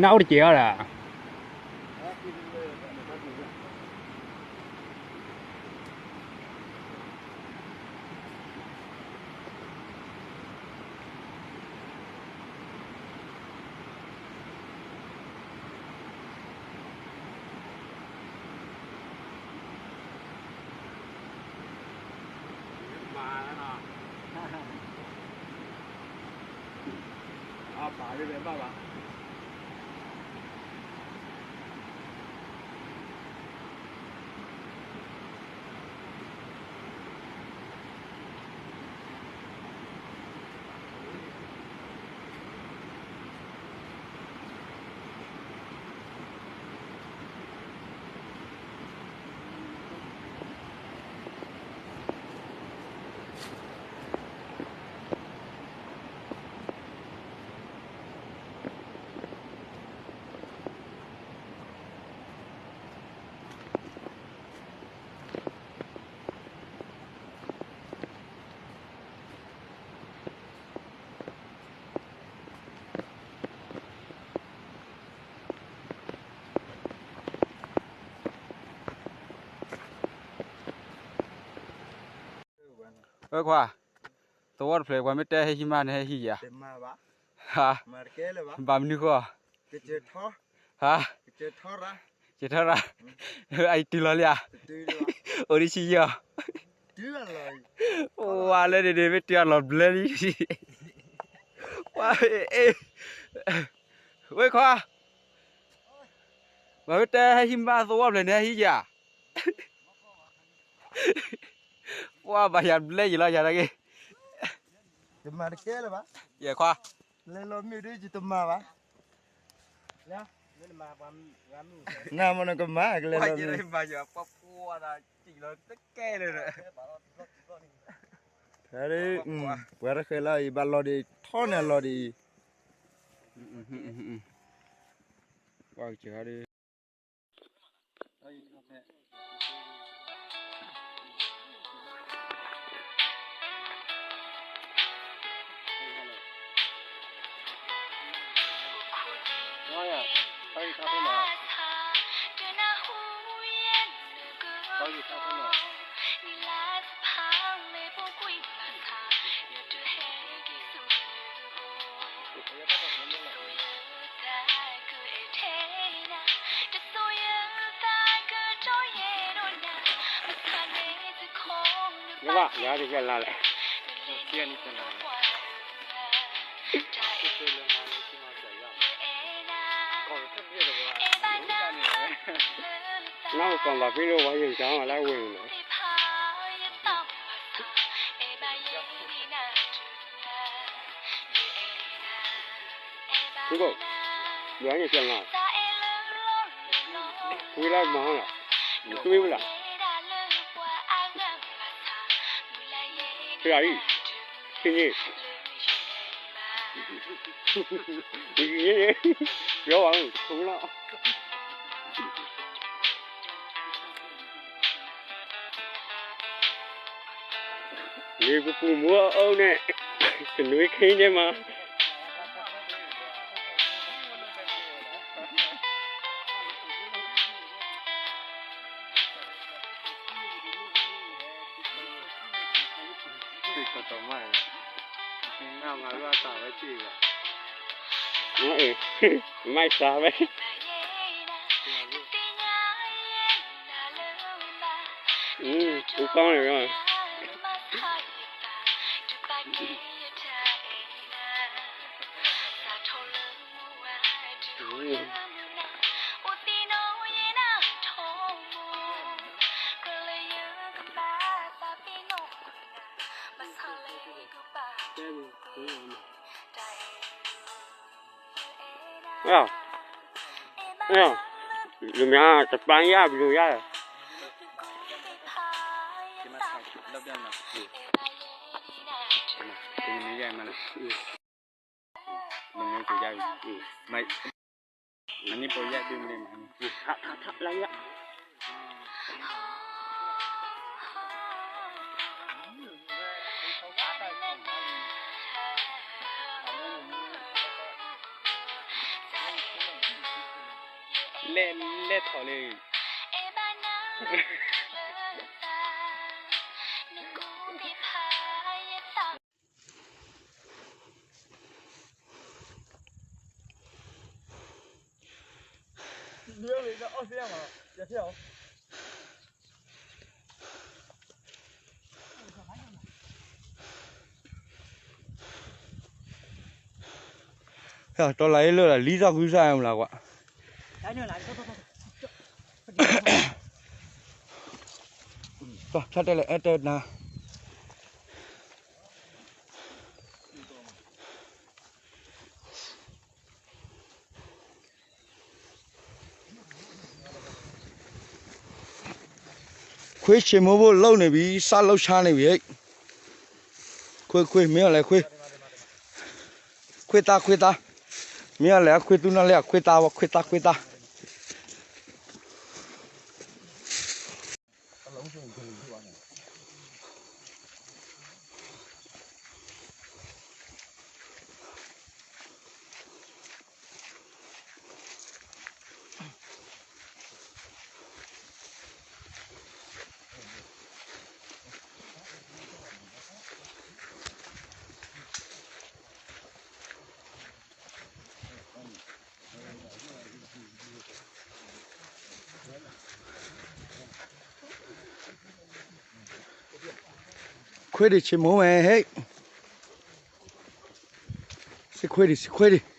နအိၣ်တကဲးအီၤဒၣ်. အခွါ, သဝီတဖျၢၣ် ပှၤမ့ၢ်တဲဟဲဟံးမါန့ၣ် ဟဲဟံးယၤ, ဘၣ်မနုၤဃီ, ဟါ, ကထီရၣ်, အံၤတုၤလီၤလံဧါ, အိၣ်ဒံးဆံယီၤ, ဝါလၢန့ၣ်န့ၣ် မ့ၢ်တုၤအလီၢ်ဘျၢလံ, ဝါ, ဝဲခွါ, ပှၤမ့ၢ်တဲဟဲဟံးမါသဝီဖျၢၣ်န့ၣ် ဟဲဟံးယၤ, ပှၤဘၣ်ယၤဘျဲယံၤလီၤယၤတဂ့ၤ, တမၤတကဲလၢၤဘၣ်, ယဲခွါ, လဲၤလီၤမ့ၢ်ဒ်ယတမၤဘၣ်, နမ့ၢ်နကမၤကလဲၤလီၤမ့ၢ်, ပှၤတဃဲလီၤအံၤ ဘၣ်လီၤဒံးထီန့ၣ်အလီၤဒံးအံၤ, ပှၤကစၢ်ဒ် လၢဘၣ် ယၤဒ်ကလါလဲၣ်, နၢ်ကီၢ်ဘၣ်ဖဲလၢဝဲယိၤ ကမၤလၢအဝဲန့ၣ်လီၤ, သုးခိၣ်, ယွၤန့ၣ်ကမၤ, ဝံလၢမၤလီၤ, နသွံဝဲလီၤ, ဖဲအံၤ, ဆ့န့ၣ်, ယန့ၣ်, ယဝၤ, ထူလီၤ မ့ၢ်ပပူၤမူအအိၣ်န့ၣ်, ကနွံခ့န့ၣ်မး, မ့ၢ်စးဝဲ, အူကီန့ၣ်, အဲ, အဲ, လူများ တပန်းရ ဘယ်လိုရတယ် လဲၣ်လဲၣ်ထီၣ်လံ တီလၤအ့လၢလၢ်လံသီၣ်ခုသၣ်မလၤကွၢ်, ဖျါတဲလဲၣ်အဲၣ်တဲနၤ ခွ့ဆ့မိၢ်ဘိၣ်လိၣ်န့ၣ်ဝံၤ စၢ်လိၣ်ဆါန့ၣ်ဝံၤ, ခွ့ခွ့ မ့ၢ်အီၤလဲၣ်ခွ့, ခွ့တၢ်ခွ့တၢ်, မ့ၢ်အီၤလဲၣ်အခွ့သူနီၢ်လဲၣ် အခွ့တၢ်ဝဲ ခွ့တၢ်ခွ့တၢ် ခွ့ဒံးဆ့မိၢ်ဝဲဟဲ, စံခွ့ဒံး စံခွ့ဒံး,